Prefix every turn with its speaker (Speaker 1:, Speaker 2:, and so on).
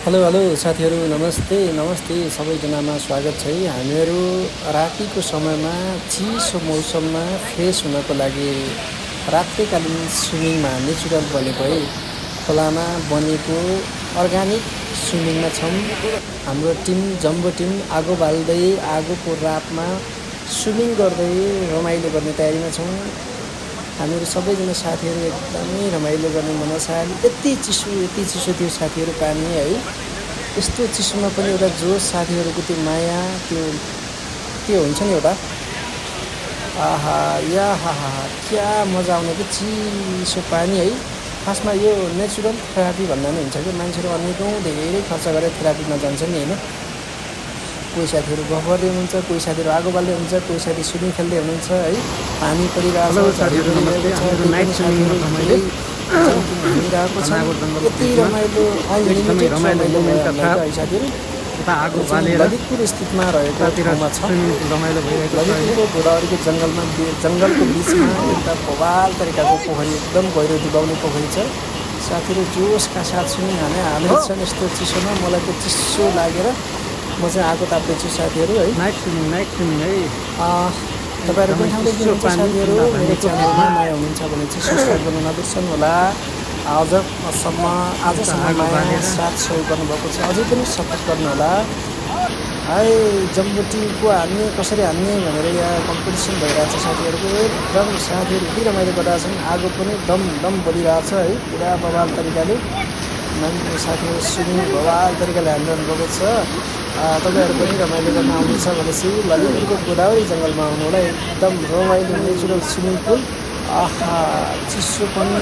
Speaker 1: Hello hello साथीहरू, नमस्ते नमस्ते सबैजनामा स्वागत छ है। हामीहरू रातिको समयमा चिसो मौसममा फ्रेस हुनको लागि रात्रिकालीन स्विमिङमा नेचुरल बनेको है खोलामा बनेको अर्ग्यानिक स्विमिङमा छौँ। हाम्रो टिम जम्बो टिम आगो बाल्दै आगोको रापमा स्विमिङ गर्दै रमाइलो गर्ने तयारीमा छौँ। हामीहरू सबैजना साथीहरू एकदमै रमाइलो गर्ने मनसाय। यति चिसो थियो साथीहरू पानी है। यस्तो चिसोमा पनि एउटा जोस, साथीहरूको त्यो माया, त्यो हुन्छ नि एउटा आहा या हा क्या मजा आउने कि चिसो पानी है। खासमा यो नेचुरल थेरापी भन्दा पनि हुन्छ कि मान्छेहरू अनेकौँ धेरै खर्च गरेर थेरापीमा जान्छ नि होइन। कोही साथीहरू गफ गर्दै हुनुहुन्छ, कोही साथीहरू आगो बाल्दै हुनुहुन्छ, कोही साथी स्विमिङ खेल्दै हुनुहुन्छ है। पानी परिरहेको छ, यति रमाइलो साथीहरू ललितपुर स्थितमा रहेको ठाउँमा छ। ललितपुरको गोदावरीको जङ्गलको बिचमा एउटा बवाल तरिकाको पोखरी, एकदम गहिरो डुबाउने पोखरी छ। साथीहरू जोसका साथ स्विमिङ हालेको छन्। यस्तो चिसोमा मलाई त चिसो लागेर म चाहिँ आगो ताप्दैछु साथीहरू है।
Speaker 2: नाइट स्विमिङ है।
Speaker 1: तपाईँहरू कुन ठाउँदेखि हुनुहुन्छ साथीहरू? मेरो च्यानलमा नयाँ हुनुहुन्छ भने चाहिँ सब्सक्राइब गर्न नबिर्सनु होला। आजसम्म माया साथ सहयोग गर्नुभएको छ, अझै पनि सपोर्ट गर्नुहोला है। जम्बो टिमको हान्ने कसरी हान्ने भनेर यहाँ कम्पिटिसन भइरहेको छ साथीहरूको। एकदम साथीहरू यति रमाइलो गरिरहेको छन्। आगो पनि दम बलिरहेको छ है। पुरा बवाल तरिकाले साथीहरू स्विमिङ बवाल तरिकाले हानिरहनु भएको छ। तपाईँहरू पनि रमाइलो गर्न आउनुहुन्छ भनेपछि ललितपुरको गोदावरी जङ्गलमा आउनु होला। एकदम रमाइलो नेचुरल स्विमिङ पुल। आहा चिसो पनि